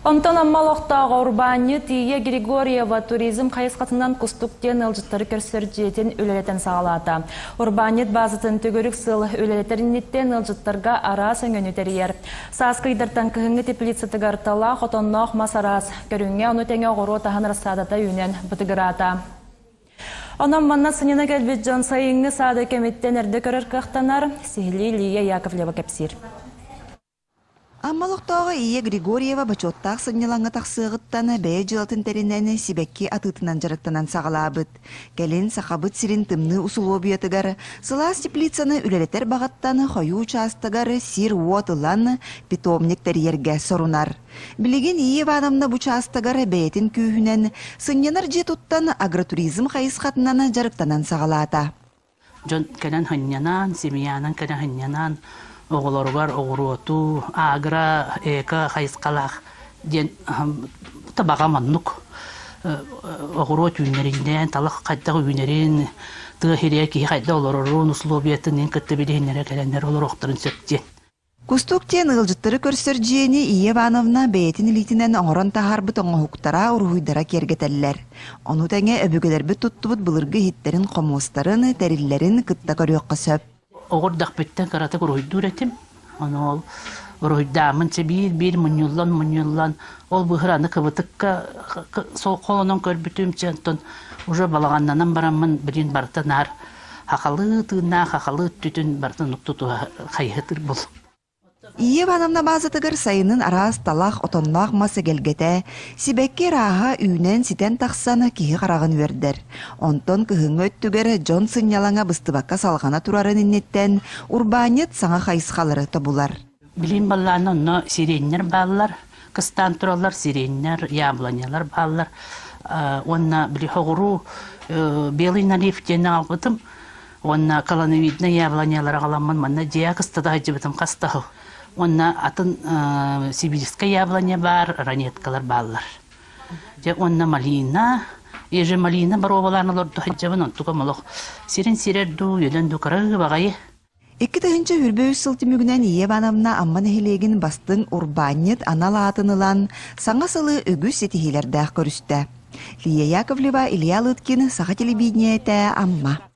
Онтон Амма олохтооҕо урбаанньыт Ия Григорьева туризм хайысхатынан Кустук диэн ыалдьыттары көрсөр дьиэтин үлэлэтэн саҕалаата. Урбаанньыт баазатын төгүрүк сыл үлэлэтэр инниттэн ыалдьыттарга араас өҥөнү тэрийэр. Сааскы ыйдартан кыһыҥҥы теплицатыгар талаах отонноох мас араас көрүҥҥэ, ону тэҥэ оҕуруот аһын рассадата үүнэн бытыгыраата. Онон манна сынньана кэлбит дьон сайыҥҥы саада кэмиттэн эрдэ көрөр кыахтанар, сиһилии Лия Яковлева кэпсиир. Амма олохтооҕо Ия Григорьева бочуоттаах сынньалаҥҥа тахсыаҕыттан бэйэ дьыалатын тэринэн сибэкки атыытынан дьарыктанан саҕалаабыт. Кэлин Сахабыт сирин тымныы усулуобуйатыгар сылаас теплицаны үлэлэтэр баҕаттан хойуу учаастагар сир-уот ылан питомник тэрийэргэ сорунар. Билигин Ия Ивановна бу учаастагар бэйэтин күүһүнэн сынньанар дьиэ туттан агротуризм хайысхатынан дьарыктанан саҕалаата. Дьон кэлэн сынньанан, семьянан кэлэн сынньанан, оҕолоругар оҕуруоту, агро, эко хайысхалаах диэн табаҕа маннык оҕуруот үүннэриннээн, талах хайдах үүнэрин, тыа сиригэр киһи хайдах олорорун, условиятын кытта билиһиннэрэ кэлэннэр олоруохтарын сөп диэн. Кустук диэн ыалдьыттары көрсөр дьиэни Ия Ивановна бэйэтин илиитинэн оҥорон таһаарбыт оҥоһуктара, уруһуйдара киэргэтэллэр. Ону тэҥэ өбүгэлэрбит туттубут былыргы иһиттэрин-хомуостарын, тэриллэрин кытта көрүөххэ сөп. Оҕурдахпыттан кыратык уруһуйдуур этим. Ону ол уруһуйдааммын чэ биир-биир мунньуллан-мунньуллан ол быһыр аны кыбытыкка холонон көрбүтүм чэ онтон уже балаҕаннанан бараммын билин барыта наар хахалыы тыыннаах хахалыы өттүтүн барытын тутуһа хайыһытыр бул. Ия Ивановна баазатыгар сайынын араас талах, отонноох мас эгэлгэтэ, сибэкки ырааһа үүнэн ситэн тахсан киһи хараҕын үөрдэр. Онтон кыһыҥҥы өттүгэр дьон сынньалаҥа быстыбакка салҕана турарын инниттэн урбаанньыт саҥа хайысхалары тобулар. Билим баллаана онно сиреннэр бааллар, кыстаан тураллар сиреннэр, яблонялар бааллар. Уонна били хоҕуруу белый налив диэн аҕалбытым. Уонна колоновиднай яблонялары аҕаламмын манна дьиэ кыстата сылдьыбытым хастаһыл. Уонна атын сибирская яблоня баар, ранеткалар бааллар. Дьэ уонна малина, еже малина боруобалаан олордо сылдьабын, онтукам олох сирин сирэр дуу, үөлэн дуу кыра баҕайы. 2023 сыл түмүгүнэн Ия Ивановна Амма нэһилиэгин бастыҥ урбаанньыт анал аатын ылан, саҥа сылы үгүс ситиһиилэрдээх көрүстэ. Лия Яковлева, Илья Лыткин, Саха телевидениетэ, Амма.